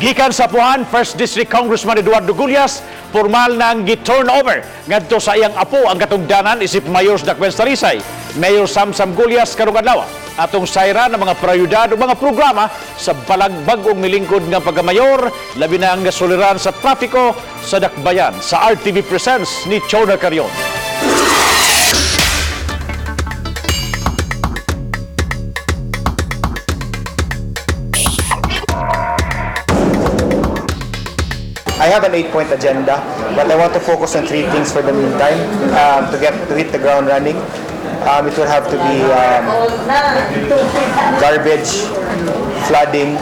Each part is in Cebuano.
Gikan sa Apuhan, First District Congressman Eduardo Gullas, formal nang gi-turn over ngadto sa iyang apo ang katungdanan isip mayor sa Dakbayan sa Talisay, Mayor Samsam Gullas, karong adlaw. Atong sayran ang mga prioridad o mga programa sa balagbag-ong milingkod nga pagkamayor, labi na ang gasuliran sa trapiko sa Dakbayan. Sa RTV Presents ni Chona Carion. I have an 8-point agenda, but I want to focus on three things for the meantime to get to hit the ground running. It will have to be garbage, flooding.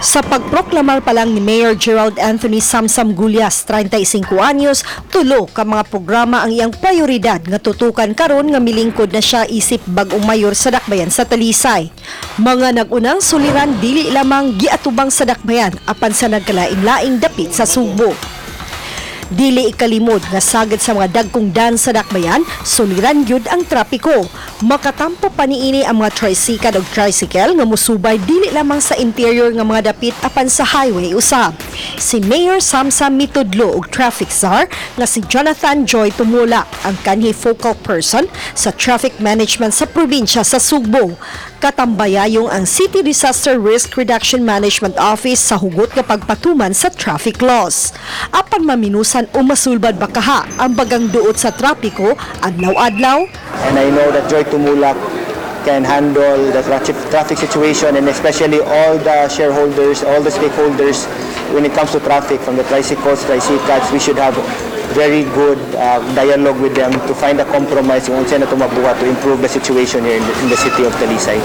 Sa pagproklamar pa lang ni Mayor Gerald Anthony Samsam Gullas, 35 anyos, tulo ka mga programa ang iyang prioridad nga tutukan karon nga milingkod na siya isip bag-ong mayor sa Dakbayan sa Talisay. Mga nag-unang suliran dili lamang giatubang sa Dakbayan apan sa nagkalain-laing dapit sa Sugbo. Dili ikalimod nga sagad sa mga dagkong dan sa Dakbayan, suliran gyud ang trapiko. Makatampo pa niini ang mga tricycle ug tricycle nga musubay dili lamang sa interior nga mga dapit apan sa highway usab. Si Mayor Samsam mitudlo og traffic czar nga si Jonathan Joy Tumula ang kanhi focal person sa traffic management sa probinsya sa Sugbo. Katambayayong ang City Disaster Risk Reduction Management Office sa hugot nga pagpatuman sa traffic laws. Apan maminusan o masulbad bakaha ang bagang duot sa trapiko adlaw-adlaw? And I know that Joy Tumulak can handle the traffic situation and especially all the shareholders, all the stakeholders when it comes to traffic, from the tricycles, tricycles, we should have very good dialogue with them to find a compromise kung unsa na ito mabuhat to improve the situation here in the city of Talisay.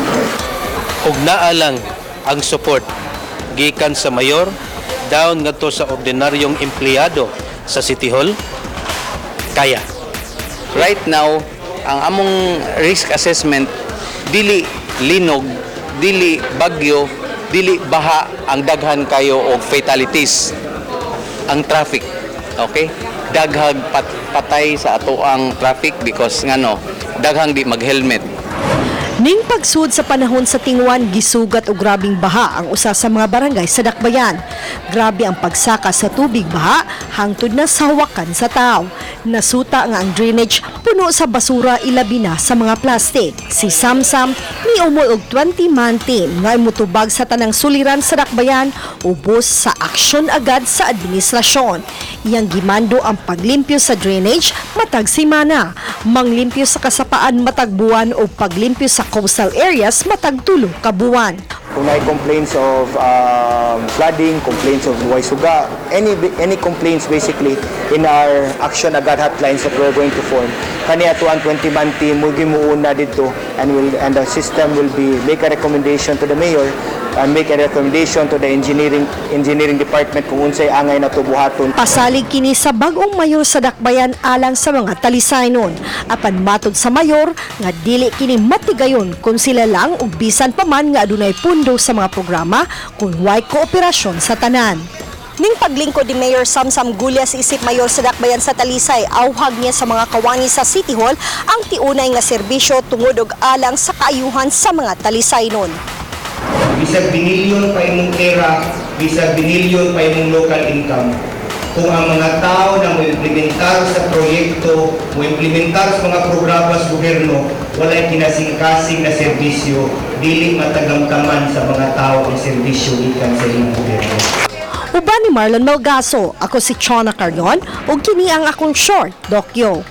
Ug naa lang ang support gikan sa mayor down ngadto sa ordinaryong empleyado sa City Hall, kaya. Right now, ang among risk assessment, dili linog, dili bagyo, dili baha ang daghan kayo og fatalities. Ang traffic. Okay? Daghag patay sa ato ang traffic because ngano daghang di mag-helmet. Ning pagsud sa panahon sa tingwan, gisugat og grabing baha ang usa sa mga barangay sa Dakbayan. Grabe ang pagsaka sa tubig baha hangtod na sa hawakan sa tao. Nasuta nga ang drainage puno sa basura, ilabi na sa mga plastic. Si Samsam miumol og 20-man team nga mutubag sa tanang suliran sa Dakbayan, ubos sa aksyon agad sa administrasyon. Iyang gimando ang paglimpyo sa drainage matag semana, manglimpyo sa kasapaan matag buwan o paglimpyo sa coastal areas matag 3 ka buwan. Kung naay complaints of flooding, complaints of way suga, any complaints basically in our Action Agad hotlines that we're going to form. Kani ato ang 20-man team mo gimuuna dito and the system will be make a recommendation to the mayor and make a recommendation to the engineering department kung unsay angay na buhaton. Pasalig kini sa bag-ong mayor sa Dakbayan alang sa mga Talisaynon. Apan matod sa mayor nga dili kini matigayon kung sila lang ug bisan pa man nga adunay pundo sa mga programa kung way kooperasyon sa tanan. Ning paglingkod ni Mayor Samsam Gullas isip mayor sa Dakbayan sa Talisay, awhag niya sa mga kawani sa City Hall ang tiunay nga serbisyo tungod og alang sa kaayuhan sa mga Talisaynon. Bisag binilyon pa imong pera, bisag binilyon pa imong local income, kung ang mga tao na mo-implementar sa proyekto, mo-implementar sa mga programa sa gobyerno, walay kinasing-kasing na serbisyo, dili matagamtaman sa mga tao ang serbisyo gikan sa ilang gobyerno. Uban ni Marlon Malgaso, ako si Chona Carrion ug kini ang akong short dokyo.